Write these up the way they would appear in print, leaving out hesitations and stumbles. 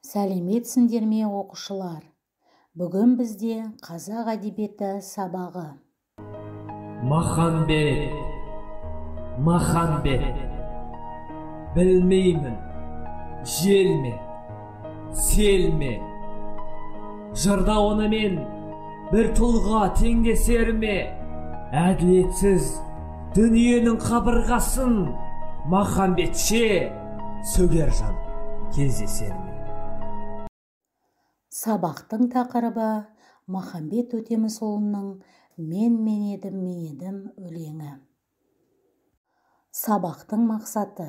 Сәлеметсіңдер ме, оқушылар? Бүгін бізде қазақ әдебиеті сабағы. Махамбет, Махамбет, білмеймін, жел ме, сел ме, жырда онымен бір тұлға теңдесер ме? Әділетсіз дүниенің қабырғасын Махамбетше сөгер жан кездесер ме? Сабақтың тақырыбы Махамбет Өтемісұлының «Мен мен едім, мен едім» өлеңі. Сабақтың мақсаты: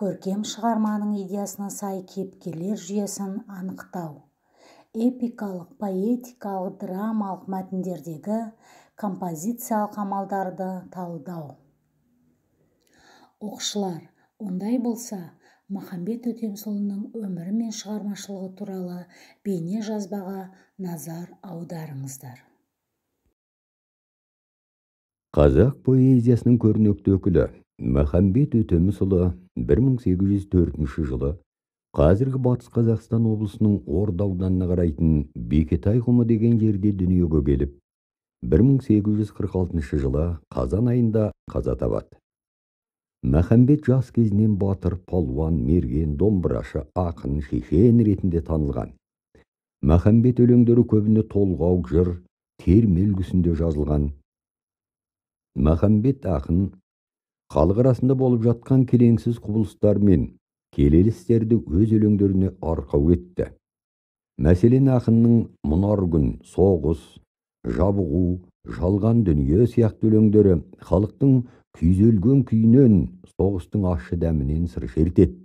көркем шығарманың идеясына сай кейіпкерлер жүйесін анықтау, эпикалық, поэтикалық, драмалық мәтіндердегі композициялық амалдарды талдау. Оқушылар, ондай болса, Махамбет Өтемісұлының өмірі мен шығармашылығы туралы бейне жазбаға назар аударыңыздар. Қазақ поэзиясының көрнекті өкілі Махамбет Өтемісұлы 1804 жылы қазіргі Батыс Қазақстан облысының Орда ауданына қарайтын Бекетай құмы деген жерде дүниеге келіп, 1846 жылы қазан айында қаза табады. Махамбет жас кезінен батыр, палуан, мерген, домбырашы, ақын, шешен ретінде танылған. Махамбет өлеңдері көбіне толғау, жыр, терме үлгісінде жазылған. Махамбет ақын халық арасында болып жатқан келеңсіз құбылыстар мен келелі істерді өз өлеңдеріне арқау етті. Мәселен, ақынның «Мұнар күн», «Соғыс», «Жабығу», «Жалған дүние» сияқты өлеңдері халықтың күйзелген күйінен, соғыстың ащы дәмінен сыр шертеді.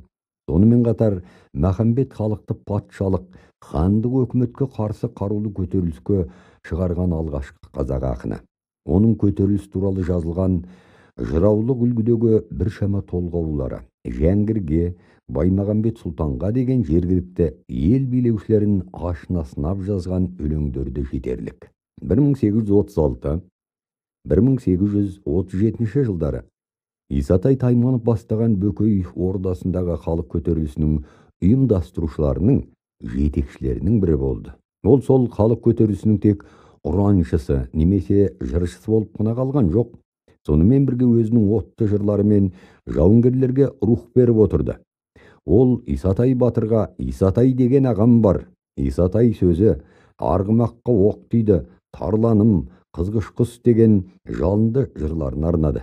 Сонымен қатар Махамбет халықты патшалық, хандық өкіметке қарсы қарулы көтеріліске шығарған алғашқы қазақ ақыны. Оның көтеріліс туралы жазылған жыраулық үлгідегі біршама толғаулары Жәңгірге, Баймағамбет сұлтанға деген жергілікті ел билеушілерін ашына сынап жазған өлеңдерді жетерлік. 1836-1837 жылдары Исатай Тайманов бастаған Бөкей ордасындағы халық көтерілісінің ұйымдастырушыларының жетекшілерінің бірі болды. Ол сол халық көтерілісінің тек ұраншысы немесе жыршысы болып қана қалған жоқ. Сонымен бірге өзінің отты жырларымен жауынгерлерге рух беріп отырды. Ол Исатай батырға «Исатай деген ағам бар», «Исатай сөзі», «Арғымаққа оқ тиді», «Тарланым», «Қызғыш құс» деген жалынды жырларын арнады.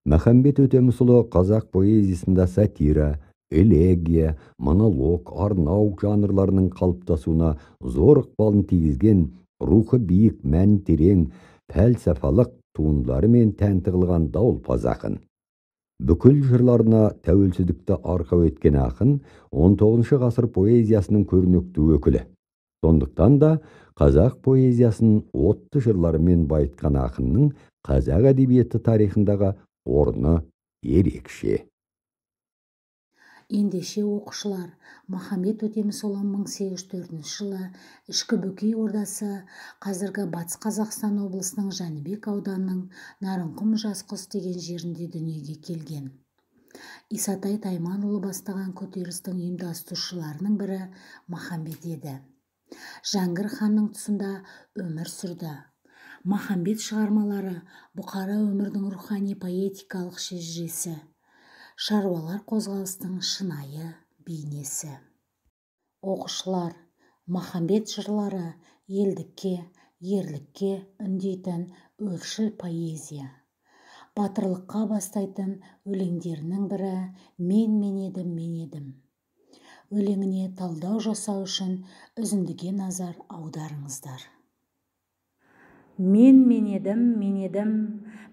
Махамбет Өтемісұлы қазақ поэзиясында сатира, элегия, монолог, арнау жанрларының қалыптасуына зор ықпалын тигізген рухы биік, мән терең, пәлсапалық туындыларымен тәнті қылған дауылпаз ақын. Бүкіл жырларына тәуелсіздікті арқау еткен ақын 19 ғасыр поэзиясының көрнекті өкілі. Сондықтан да қазақ поэзиясын отты жырларымен байытқан ақынның қазақ әдебиеті тарихындағы орны ерекше. Ендеше, оқушылар, Махамбет Өтемісұлы 1804 жылы Ішкі Бөкей ордасы, қазіргі Батыс Қазақстан облысының Жәнібек ауданының Нарынқұм Жасқұс деген жерінде дүниеге келген. Исатай Тайманұлы бастаған көтерілістің ұйымдастырушыларының бірі Махамбет еді. Жәңгір ханның тұсында өмір сүрді. Махамбет шығармалары бұқара өмірдің рухани поэтикалық шежіресі, шаруалар қозғалыстың шынайы бейнесі. Оқушылар, Махамбет жырлары елдікке, ерлікке үндейтін өршіл поэзия. Батырлыққа бастайтын өлеңдерінің бірі «Мен мен едім, мен едім» өлеңіне талдау жасау үшін үзіндіге назар аударыңыздар. Мен мен едім, мен едім,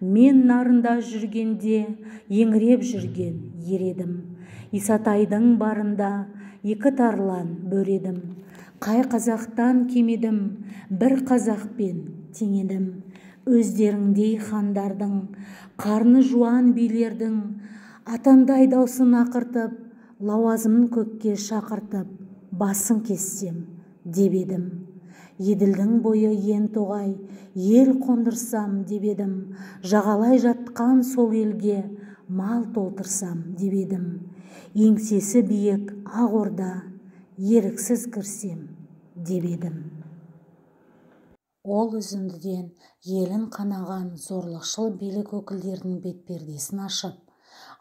мен Нарында жүргенде, еңіреп жүрген ер едім. Исатайдың барында екі тарлан бөр едім. Қай қазақтан кем едім, бір қазақпен тең едім. Өздеріңдей хандардың, қарны жуан билердің, атандай даусын ақыртып, лауазымын көкке шақыртып, басын кессем деп едім. Еділдің бойы ен тоғай, ел қондырсам деп едім. Жағалай жатқан сол елге мал толтырсам деп едім. Еңсесі биік ақ орда, Еріксіз кірсем деп едім. Ол үзіндіден елін қанаған зорлықшыл билік өкілдерінің бетпердесін ашып,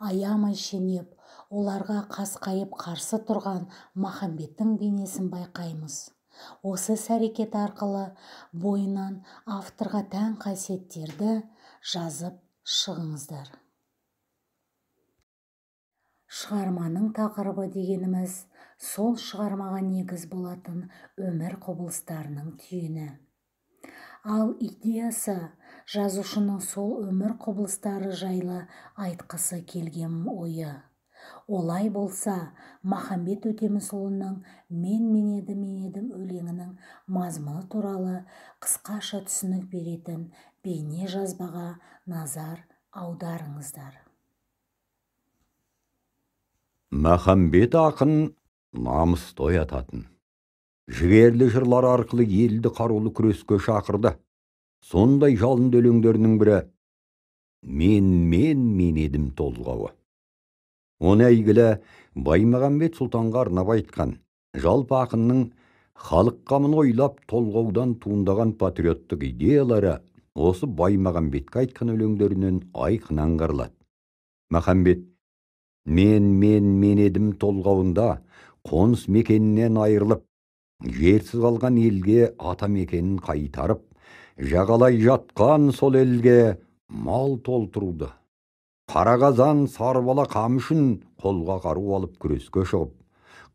аямай шенеп, оларға қасқайып қарсы тұрған Махамбеттің бейнесін байқаймыз. Осы іс-әрекет арқылы бойынан авторға тән қасиеттерді жазып шығыңыздар. Шығарманың тақырыбы дегеніміз сол шығармаға негіз болатын өмір құбылыстарының түйіні. Ал идеясы жазушының сол өмір құбылыстары жайлы айтқысы келген ойы. Олай болса, Махамбет Өтемісұлының «Мен мен едім, мен едім» өлеңінің мазмұны туралы қысқаша түсінік беретін бейне жазбаға назар аударыңыздар. Махамбет ақын намысты оятатын, жігерлі жырлар арқылы елді қарулы күреске шақырды. Сондай жалынды өлеңдерінің бірі «Мен, мен, мен едім» толғауы. Оны әйгілі Баймағамбет сұлтанға арнап айтқан, жалпы ақынның халық қамын ойлап толғаудан туындаған патриоттық идеялары осы Баймағамбетке айтқан өлеңдерінен айқын аңғарылады. Махамбет «Мен, мен, мен едім» толғауында қоныс мекенінен айырылып, жерсіз қалған елге ата мекенін қайтарып, жағалай жатқан сол елге мал толтыруды, қара қазан сары бала қам үшін қолға қару алып күреске шығып,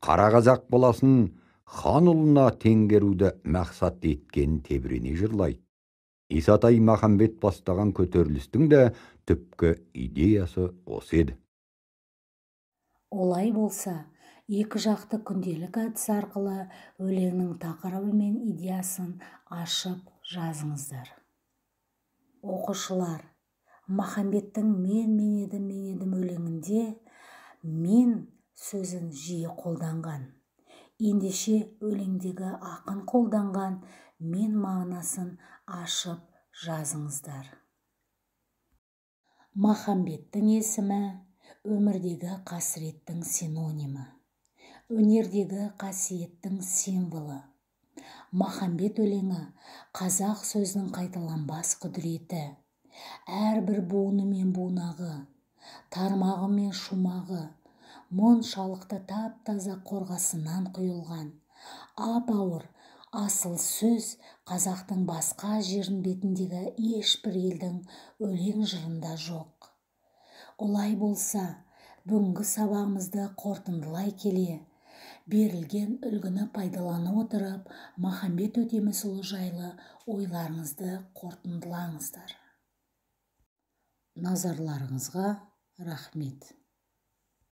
қара қазақ баласын хан ұлына теңгеруді мақсат еткен тебірене жырлайды. Исатай Махамбет бастаған көтерілістің де түпкі идеясы осы еді. Олай болса, екі жақты күнделік әдіс арқылы өлеңнің тақырыбы мен идеясын ашып жазыңыздар. Оқушылар, Махамбеттің «Мен, мен едім, мен едім» өлеңінде «мен» сөзін жиі қолданған. Ендеше өлеңдегі ақын қолданған «мен» мағынасын ашып жазыңыздар. Махамбеттің есімі өмірдегі қасіреттің синонимі, өнердегі қасиеттің символы. Махамбет өлеңі қазақ сөзінің қайталанбас құдіреті, әрбір буыны мен бунағы, тармағы мен шумағы моншалықты тап-таза қорғасынан құйылған ап-ауыр асыл сөз қазақтың басқа жерінің бетіндегі ешбір елдің өлең жырында жоқ. Олай болса, бүгінгі сабағымызды қорытындылай келе, берілген үлгіні пайдалана отырып, Махамбет Өтемісұлы жайлы ойларыңызды қорытындылаңыздар. Назарларыңызға рахмет.